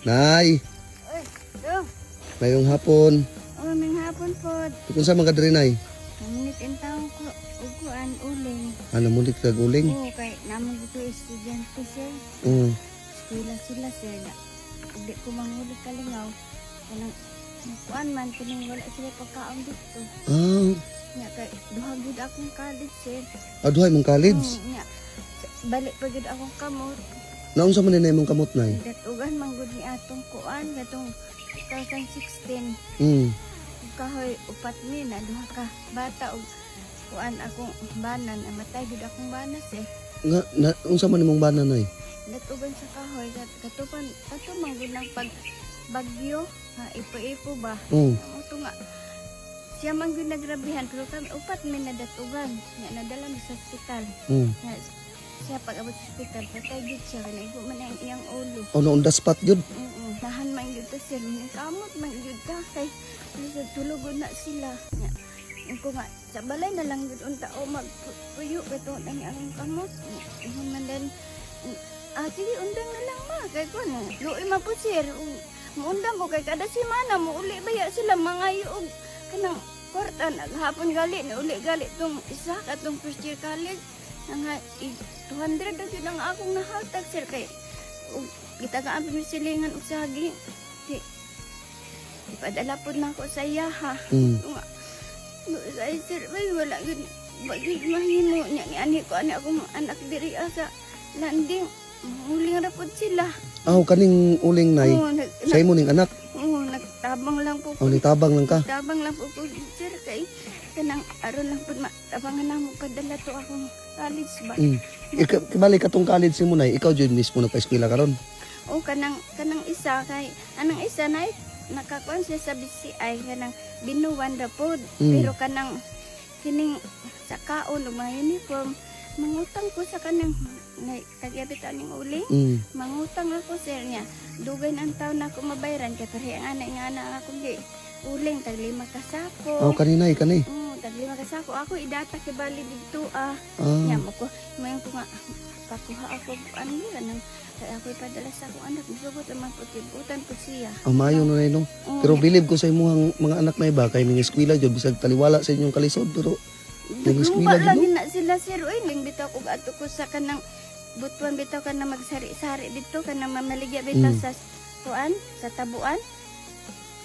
Nay, Uy, do. mayong hapon. Oh, may hapon po. Kung sa mga diri, Nay? Namunit in taon ko uguan uling. Ano mulit kag uling? Oo, kay namon dito estudyante, sir. Eskwela sila, sir. Na, hindi ko manghuli kalingaw. Kanang kuan man kining wala sila pagkaon dito. Nya kay duha gyud akong college, sir. Aduhay mong college. Nya balik pa gyud akong kamot. Naunsa man ni imong kamot, Nay? Datugan man gud ni atong kuan katong 2016. Kahoy upat mi na duha ka bata og kuan akong bana, namatay gud akong bana, sir. Nga na, unsa man imong bana, Nay? Datugan sa kahoy katupan kato man gud ng pag bagyo ha, ipo-ipo ba. Mo nga siya man gud nagrabihan pero kami upat mi nadatugan nga nadala mi sa ospital. Nga, siya pag abot sa ospital patay gud siya kay naigo man ang iyang ulo. Oh, na on the spot gyud. Oo, nahan man gyud ta, sir, kamot man gyud ka kay sa tulog na sila. Nya, yung ko nga sa balay na lang gyud unta o magpuyo kato nang ang kamot. Ingon man din, ah, sige, undang na lang ma kay ko na. Luoy man po, sir. Muundang ko kay kada semana muuli baya sila mangayo og kanang kwarta naghapon gali ni uli gali tong isa katong first year college nga 200 na gyud ang akong nahatag, sir, kay ug gitagaan pa mi silingan og saging. Di ipadala pod na ako sa iya ha. Nga sa sir bay wala gyud bagay mahimo niya ni ani ko ani akong anak diri ah, sa landing huling ra pod sila. Aw, kaning uling, Nay. Oo, Sa imo ning anak. Oo, nagtabang lang po Aw, nitabang lang ka. Tabang lang po ko, sir, kay kanang aron lang po tabangan na mo padala to akong college ba. Ika, kibali katong college nimo, Nay, ikaw jud mismo nagpa-eskwela karon. O kanang kanang isa kay anang isa na nakakuan siya sa BCI kanang binuwan ra pod. Pero kanang kining sa kaon ug mga uniform mangutang ko sa kanang na tagyabit aning uling. Mangutang ako, sir, niya dugay na ang taon na ako mabayran kay pareha nga na nga na ako gi uling tag lima ka sako. Aw, kani, Nay, kani. Oo, tag lima ka sako ako idata kay bali didto ah. Nya mo ko mayon ko nga pakuha ako ano nang kay ako ipadala sa akong anak musugot naman po tibutan po siya. Ah, maayo na, Nay, no. Oo, Pero nya, bilib ko sa imuhang mga anak na iba kay ning eskwela jud bisag taliwala sa inyong kalisod pero ning eskwela Naglumba jud, no. lagi na sila, sir. Uy, ning bitaw ko ato ko sa kanang butuan bitaw ka na magsari-sari dito kanang mamaligya bitaw sa kuan sa tabuan.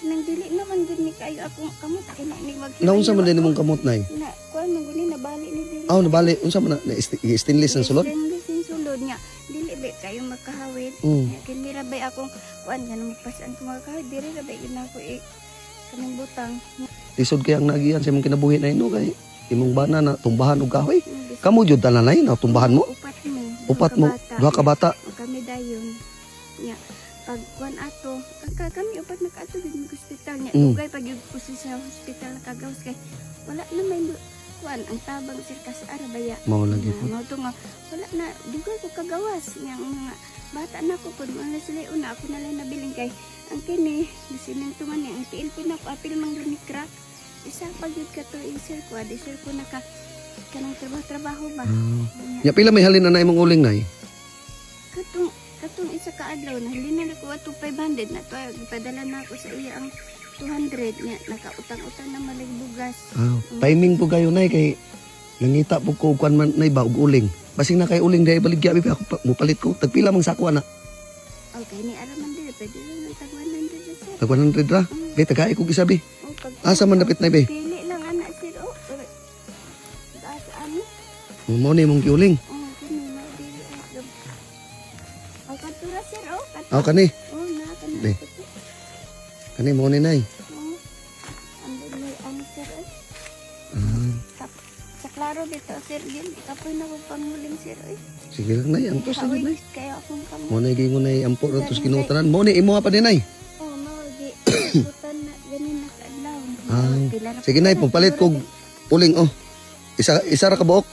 Nang dili naman gud ni kayo akong kamot kay na ni mag Naunsa man din imong kamot, Nay? Na kuan man gud ni nabali ni dili. Aw, nabali unsa man na, na stainless ang sulod? Stainless ang sulod niya. Dili ba kayo makahawid? Nya, kini ra bay akong kuan nga magpasan ko makahawid diri ra bay gid nako i kanang butang. Lisod kay ang nagian sa imong kinabuhi na ino kay imong bana na tumbahan og kahoy. Kamo jud tanan, Nay, na tumbahan mo? Upat mo. Upat mo, duha ka bata. O kami dayon. Nya pag kuan ato, kami upat nakaadto gid mig ospital nya. Dugay pag yun ko sa hospital nakagawas kay wala na may kuan ang tabang sir kas arabaya. Mao lagi po. Mao to nga wala na dugay ko kagawas nya ang mga bata na ko pud mga sila una ako na lang nabilin kay ang kini bisin tuman ni ang tiil po na ko apil man gud ni crack. Isa pa gyud ka to sir ko adi sir ko naka kanang trabaho-trabaho ba. Nya, Nya pila may halin na imong uling, Nay? Katong katong isa ka adlaw nahalin na ko ato 500 na to padala na ako sa iya ang 200 nya nakautang-utang na malig bugas. Ah, timing po kayo, Nay, kay nangita po ko kuan man, Nay, ba og uling. Basing na kay uling dahil baligya bi ako mupalit ko. Tagpila mang sako ana? Okay ni ara man diri pwede lang ang tag 100 na, sir. Tag 100 ra. Be tagay ko gisabi. Oh, pag Asa man dapit, Nay, be? Pili lang ana, sir. Oh, asa ani? Mo ni imong giuling. Oh, kini mao diri ay. Ay kadtura, sir, oh. Kadto. Aw, kani. Oh, na kana. Be. Kani mo ni, Nay. Oh. Ang dali ani, sir. Ay. Sa klaro bitaw, sir, gin kapoy na ko panghuling, sir, oy. Sige lang, Nay, ang tos Kaoy, na, Nay. kayo akong kamot. Mo na gingon, Nay, ampo ra tos Ginoo tanan. Mo ni imo pa ni, Nay. Oh, mao gi putan na ganin na kaadlaw. Ah, Pila ra sige, Nay, po na, pupalit siguro kog uling oh. Isa isa ra ka buok.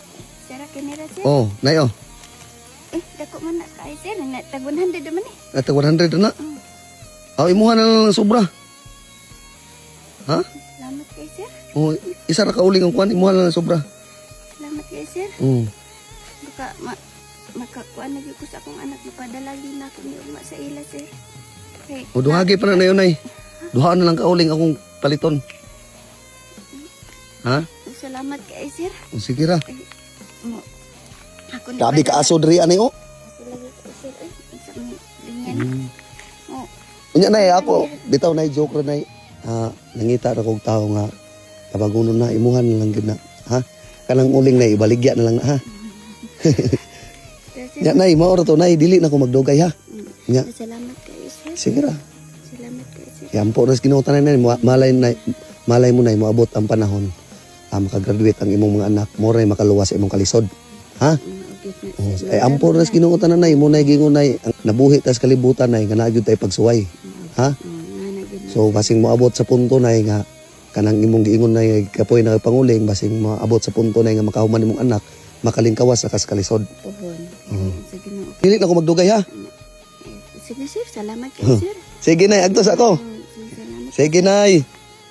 Sira kinira, sir. Oh, Nay oh. Eh, dako man na kay sir, na tag 100 naman eh. At 100 na. Aw, imuha na lang ang sobra. Ha? Salamat kay sir. Oh, isa ra ka uling ang kuan, imuha na lang ang sobra. Salamat kay sir. Baka makakuan na gyud ko sa akong anak mapadala gyud na ako ni ugma sa ila, sir. Kay O duhagi pa na na yun, nay. Duhaan na lang ka uling akong paliton. Ha? Salamat kay sir. O sige ra. Mo. Ako ni Grabe ka aso diri ani oh. Aso lagi kay sir. Ay, isa may lingan. Oh, Unya nay ako, bitaw nay joke ra nay. Ah, nangita ra kog tawo nga tabagunon na imuhan na lang gyud na, ha? Kanang uling nay ibaligya na lang na, ha. sir. Nya nay mao ra to nay, dili na ko magdugay ha. Nya, Salamat kay sir. sige ra. Salamat kay sir. Yan po ras Ginoo tanan nay, malay nay, malay mo nay moabot ang panahon. Ah, makagraduate ang imong mga anak, mo ray makaluwas sa imong kalisod. Ha? Maugit na Oh, sir. ay ampo ras Ginoo tanan nay, mo nay gingon nay ang nabuhi tas kalibutan nay nga naa gyud tay pagsuway. Ha? Oh, nga na gyud na. So basing moabot sa punto nay nga kanang imong giingon nay kapoy na panguling basing moabot sa punto nay nga makahuman imong anak makalingkawas sa kas kalisod. Pohon. Oh. Sa Ginoo. Dili na ko magdugay ha. Eh, sige sir, salamat kay sir. Sige nay, agtos ako. Oh, sige, salamat. Sige nay.